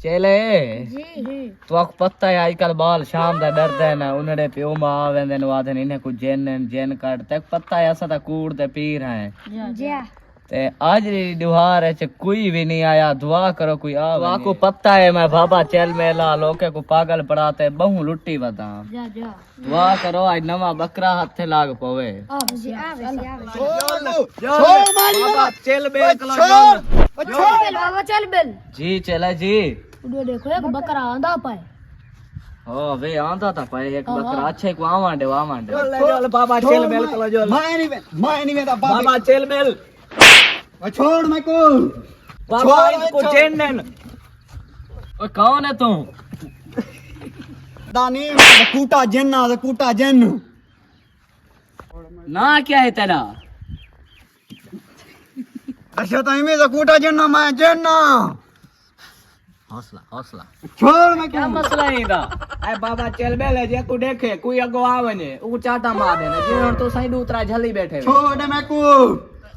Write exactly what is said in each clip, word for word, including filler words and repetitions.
چیلے، جی۔ تہاکوں پتہ ہے اڄ کل ٻال شام دا ݙردن، انہاں دے پیو ماء آ ویندن، او آہدن انہیں کوں جن ہن، جن کڈھ۔ تیکوں پتہ ہے اساں تاں کوڑ دے پیر ہیں۔ جی۔ تے اڄ دی ݙوہار اچ کوئی وی نی آیا، دعا کرو کوئی آ ونڄے۔ تہاکوں پتہ ہے میں بابا چل میلا لوکیں کوں پاگل بݨا تے ٻہوں لٹی وداں۔ جا، جا۔ دعا کرو اڄ نواں ٻکرا ہتھ لڳ پوے۔ آ ویسی، آ ویسی، آ ویسی۔ چھوڑ، چھوڑ ماری بابا، چل بیل کلو چھوڑ، جل۔ چھوڑ۔ بابا چل بیل۔ جی چلا جی۔ اݙو ݙیکھو ہک ٻکرا آندا پئے۔ ہاں وے آندا تاں پئے ہک ہاں، ٻکرا۔ ہاں۔ اچھے کوں آوݨ ݙیو، آوݨ ݙیو۔ چھوڑ، لے جل بابا، چھوڑ، چل بیل میں، کلو جل۔ میں نہیں ویندا، میں نہیں ویندا بابا۔ بابا چل بیل۔ او چھوڑ میکوں۔ بابا، چھوڑ، ان کو چھوڑ۔ جن ہن۔ او کون ہے تو؟ دانی، کوٹا جن آ، کوٹا جن۔ ناں کیا ہے تیرا؟ اچھا، تو ایویں دا کوٹا جن آ، میں جن آ۔ حوصلہ، حوصلہ۔ چھوڑ میکوں۔ کیا مسئلہ ہے ایندا؟ اے بابا چل بیل ہے، جے کو ݙیکھے، کوئی اڳوں آ ونڄے، او چاٹا مار ݙینا۔ جی ہݨ تساں ݙو ترا جھلی ٻیٹھے ہو۔ چھوڑ میکوں۔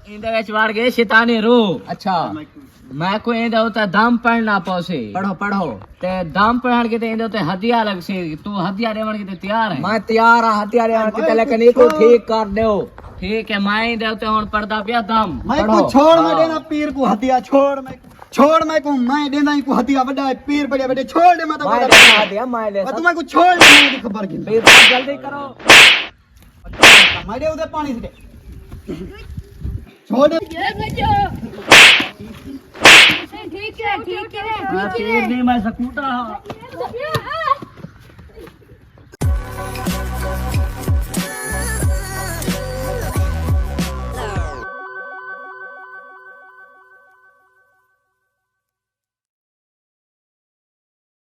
ایندے وچ وڑ ڳئے شیطانی روح۔ اچھا۔ میکوں ایندے اتے دم پڑھݨا پوسی۔ پڑھو، پڑھو۔ تے دم پڑھݨ کیتے ایندے اتے ہدیہ لڳسی۔ توں ہدیہ ݙیوݨ کیتے تیار ہیں؟ میں تیار ہاں ہدیہ ݙیوݨ کیتے، لیکن ایکوں ٹھیک کر ݙیو۔ ٹھیک ہے، میں ایندے اتے ہݨ پڑھدا پیا دم۔ میکوں پڑھو۔ چھوڑ، میں ہاں۔ ݙینا پیر کوں ہدیہ، چھوڑ میکوں۔ چھوڑ میکوں، میں ݙیندا ہی کوں ہدیہ وݙا ہے، پیر بڑے وݙے، چھوڑ ݙے، میں تاں میں وݙا ݙے، میں ݙے، میں ݙے۔ او توں میکوں چھوڑ ݙے، میں دی خبر گھن۔ پیر صاحب جلدی کرو۔ میں ݙے اودے پاݨی سٹے۔ چھوڑ ݙے۔ ٹھیک ہے، ٹھیک ہے، ٹھیک ہے۔ پیر نہیں، میں سکوٹا ہاں۔